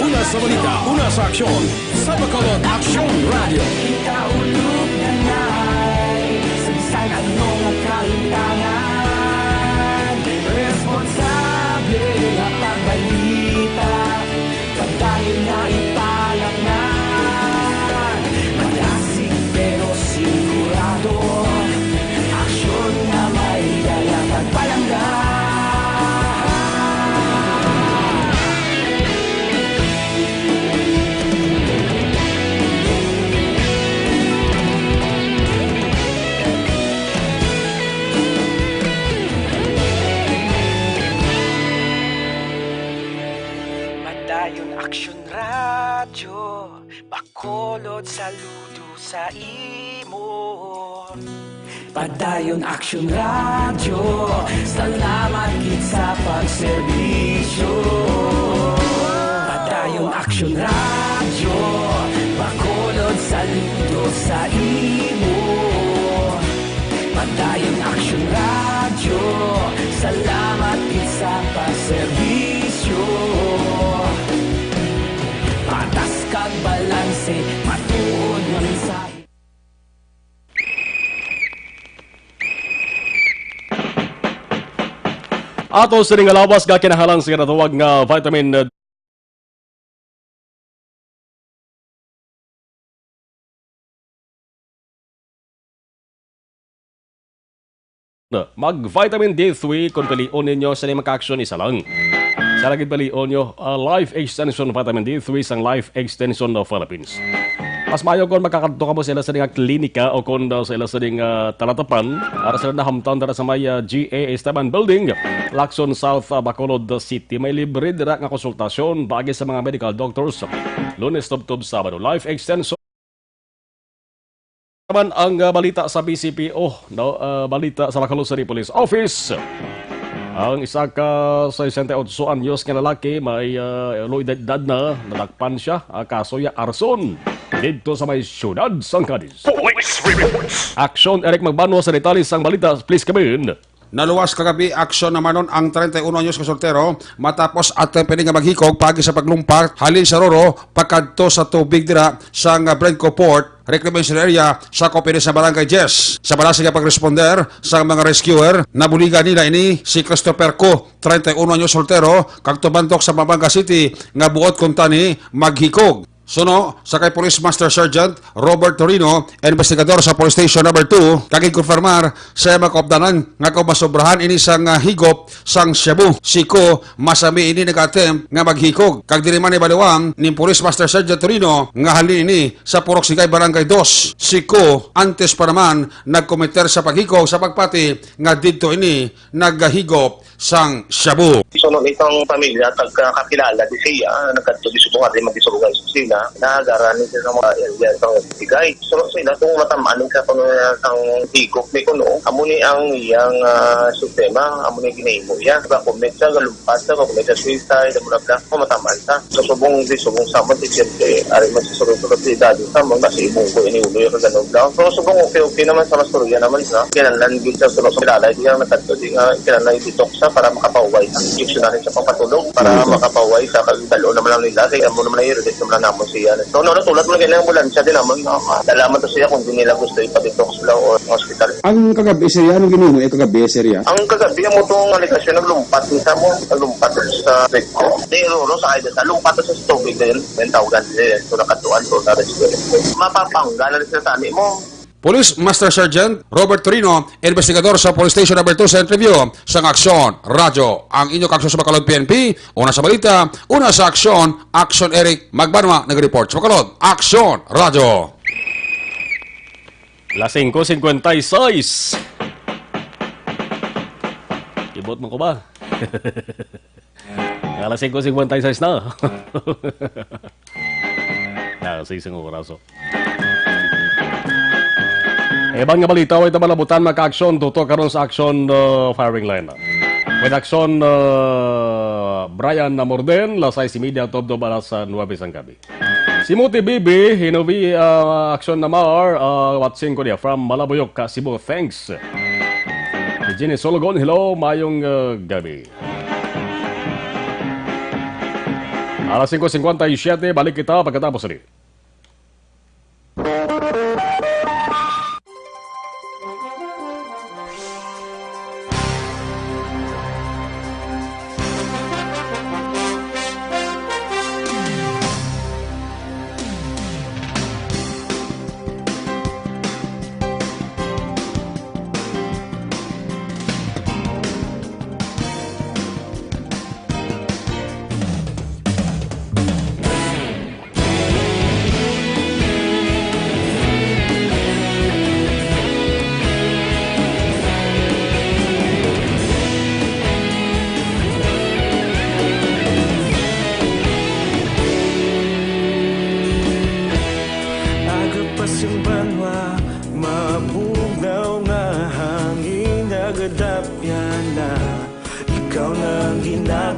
Una sa balita, una sa aksyon, sa Bacolod Aksyon Radyo. Kita ulog na ngay, sa bisan ano nga kahintangan, responsable nga pagbalita. Padayon na ipalapngan, madasig pero sigurado. Aksyon nga may dala kag palangga. Action Radyo, Bacolod, saludo sa imo. Padayon Action Radyo, salamat gid sa pagserbisyo. Padayon Action Radyo, Bacolod, saludo sa imo. Padayon Action Radyo, salamat gid sa pagserbisyo. Patas kag balanse, matuod nga mensahe. Ato sini nga lawas nga kinahanglan sa ginatawag nga vitamin Na, mag vitamin D three, kung pilion ninyo, sa mga action, isa lang. Sa lagi pilion nyo, ah, Life Extension Vitamin D three sang Life Extension of Philippines. Mas maayo kung makakadto ka mo sa ila sa nga klinika o kung daw sa ila sa nga talatapan, para sila nahamtan dara sa may, ah, G A Esteban Building, Lacson South, ah, Bacolod City. May libre dira nga konsultasyon bagi sa mga medical doctors. Lunes tubtob Sabado. Life Extension naman ang, ah, balita sa B C P O, no? Ah, balita sa Bacolod City Police Office. Ang isa ka sesenta y ocho anyos nga lalaki may, ah, low edad na nadakpan siya, ah, kaso ya arson didto sa may siyudad sang Cadiz. Police reports. Action, Eric Magbanwa sa detalye sang balita. Please come in. Naluwas kagabi, aksyon naman nun ang treinta y uno anyos nga soltero matapos attempt ini nga maghikog paagi sa paglumpat halin sa Roro pakadto sa tubig dira sa nga Brenco Port Reclamation Area sa Copines sa Barangay Diez. Sa bala sa pag-responder sa mga rescuer, nabuligan nila ini si Christopher Co, treinta y uno anyos soltero, kag tubantok sa Pampanga City nga buot kuntani maghikog. Suno sa kay Police Master Sergeant Robert Torino, investigador sa Police Station Number Two, kag ginkonfirmar sa iya mga kaupdanan nga kung masobrahan ini sang, ah, higop sang shabu, si Ko masami ini nag-attempt nga maghikog, kag diri man ibaliwang ni Police Master Sergeant Torino nga halin ini sa Purok Sigay, Barangay Dos. Si Ko antes pa naman nagkomiter sa paghikog sa pagpati nga didto ini naghigop sang shabu. Suno ni sang pamilya, tagkakilala di siya, nagkadto di subong ati magdisurugay sa sila, nahagaran ni sila sa mga area sang Sigay. Suno sila kung matamaan ka kuno sang higop ni kuno, amo ni ang iyang, ah, sistema, amo ni ginahimo iya. Gakumit siya, galumpat siya, gakumit siya suicide, amo na bla, kung matamaan siya. Sa subong, di subong sa amon, di siyempre, ari man sa subong sa dati, sa amon, kasi ibungko ini ulo yung kaganog daw. Pero subong, okay, okay naman sa masturya naman sa kinahanglan, di sa sunod sa kilala, di ang nagkadto, di nga kinahanglan i-detox sa para makapauway sa injection natin sa pampatulog, para Mm. makapauway sa kagdalo naman lang nila, kaya mo naman i-release naman namon siya. So, no, natulat mo na ganyan ang ambulansya din naman, no? Dalaman to siya kung di nila gusto ipa-detox lang o hospital. Ang kagabi, sir, anong ginimo? Eh, kagabi, sir, ya? Ang kagabi, ang mutong aligasyon, naglumpat, minsan mo, naglumpat sa street ko. Di, Roro, sa Aida, sa lumpat sa tubig din, yung tawgan, eh, so, nakatuan, so, sa rescue. Mapapangga na rin sila sa ani mo. Police Master Sergeant Robert Torino, investigador sa Police Station Number Two sa interview sang Aksyon Radyo. Ang inyo kaaksyon sa Bacolod P N P, una sa balita, una sa aksyon, Aksyon Eric Magbanwa nag-report sa Bacolod. Aksyon Radyo. Las singko singkwenta y seis. Ibot mo ko ba? Alas singko singkwenta y seis na. Na, sa isang oraso. Iban nga balita, way tabalabutan makaaksyon tuto karon sa aksyon, uh, firing line. With aksyon, uh, Brian Namorden, las sais y media, tubtob alas, uh, nuebe sang gabi. Si Muti Bibi, Hinovi, uh, aksyon Namar, uh, watching ko niya from Malabuyoc, Cebu. Thanks. Si Jenny Sologon, hello, mayong, uh, gabi. Alas singko singkwenta y siyete, balik kita pagkatapos ni.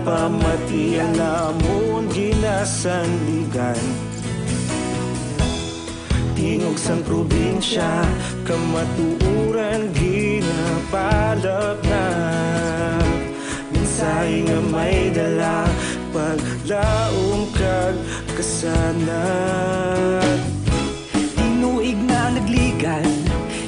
Pamati ang namon ginasandigan. Tingog sang probinsya, kamatuoran ginapalapnap. Mensahe nga may dala, paglaom kag kasanag. Tinuig na nagligan,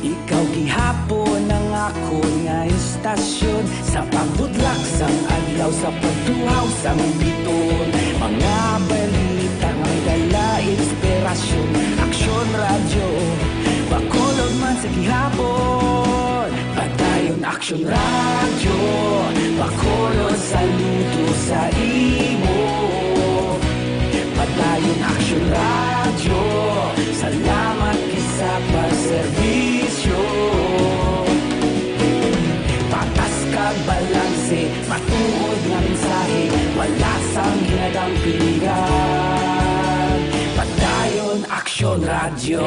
ikaw gihapon ang akon nga istasyon. Sa pagbutlak sang adlaw, sa pagtuhaw sang biton, mga balita nga may dala inspirasyon. Aksyon Radyo, Bacolod man sa gihapon. Padayon Aksyon Radyo, Bacolod, saludo sa imo. Padayon Aksyon Radyo, salamat gid sa pagserbisyo. Patas kag balanse, matuod nga mensahe, wala sang ginadampigan. Padayon Aksyon Radyo.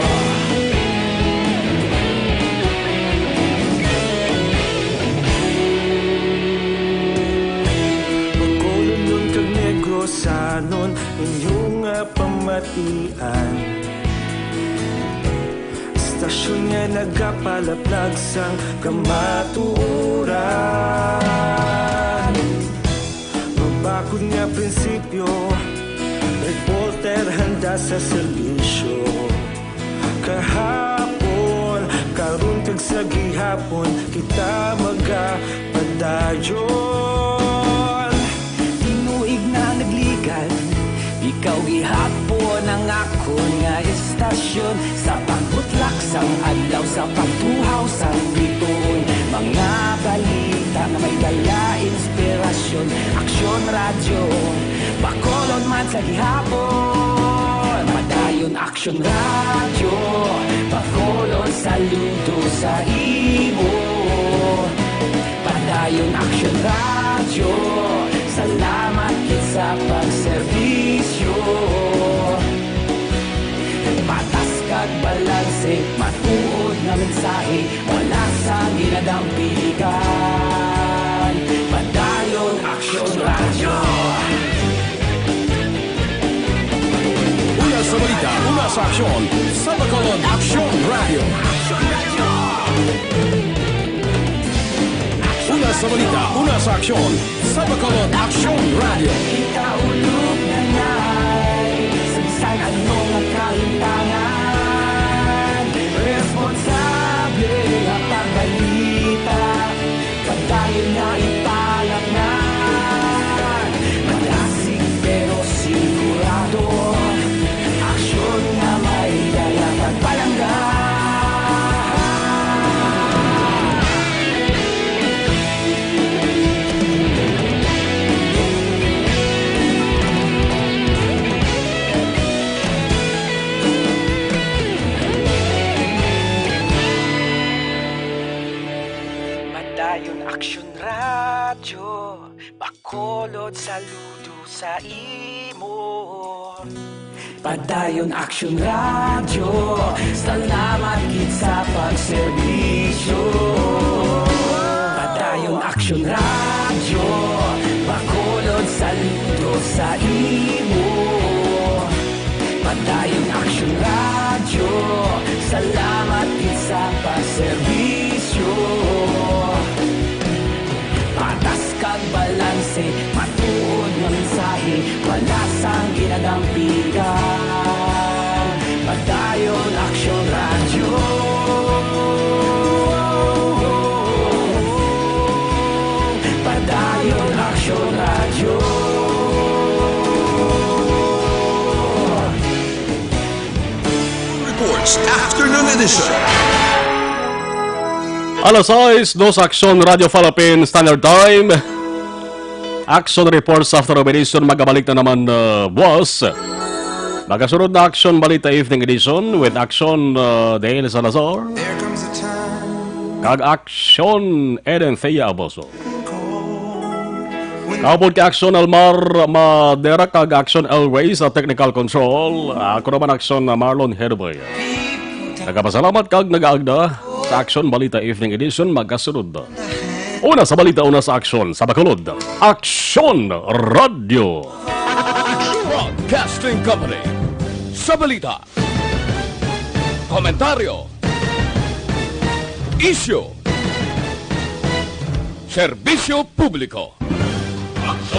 Bacolodnon kag Negrosanon, inyo nga pamatian. Istasyon nga nagapalaplag sang kamatuoran. Mabakod nga prinsipyo, reporter handa sa serbisyo. Kahapon, karon kag sa gihapon, kita magapadayon. Tinuig na nagligan, ikaw gihapon ang akon nga istasyon. Sa pagbutlak sang adlaw, sa pagtuhaw sang bituon, mga balita nga may dala inspirasyon. Aksyon Radyo, Bacolod man sa gihapon. Padayon Aksyon Radyo, Bacolod, saludo sa imo. Padayon Aksyon Radyo, salamat gid sa pagserbisyo. Patas kag balanse, matuod nga mensahe, wala sang ginadampigan. Padayon Aksyon Radyo. Una sa balita, una sa aksyon, sa Bacolod Aksyon Radyo. Una sa balita, una sa aksyon, sa Bacolod Aksyon Radyo. Ikaulog na ngay, sa bisan ano nga kahintangan, responsable nga pagbalita, padayon nga ipalapngan. Malasig pero sigurado, aksyon nga may dala kag palangga. Padayon Aksyon Radyo, Bacolod, saludo sa imo. Padayon Aksyon Radyo, salamat gid sa pagserbisyo. Padayon Aksyon Radyo, Bacolod, saludo sa imo. Padayon Aksyon Radyo, salamat gid sa pagserbisyo. Patas kag balanse, matuod nga mensahe, wala sang ginadampigan. Padayon Aksyon Radyo. Padayon Aksyon Radyo. Reports, Afternoon Edition. Alas sais, dos Aksyon Radyo Philippine Standard Time. Aksyon Reports Afternoon Edition, magabalik na naman, uh, buwas. Magasunod na Aksyon Balita Evening Edition with Aksyon, uh, Dale Salazar. Kag Aksyon Eden Thea Aboso. Kaupod kay Aksyon Elmar Madera kag Aksyon El Rey sa technical control. Ako naman Aksyon Marlon Herboy. Nagapasalamat kag nagaagda sa Aksyon Balita Evening Edition. Magasunod na. Una sa balita, una sa aksyon, sa Bacolod, Aksyon Radio. Broadcasting Company. Sa balita, komentaryo, isyu, serbisyo publiko.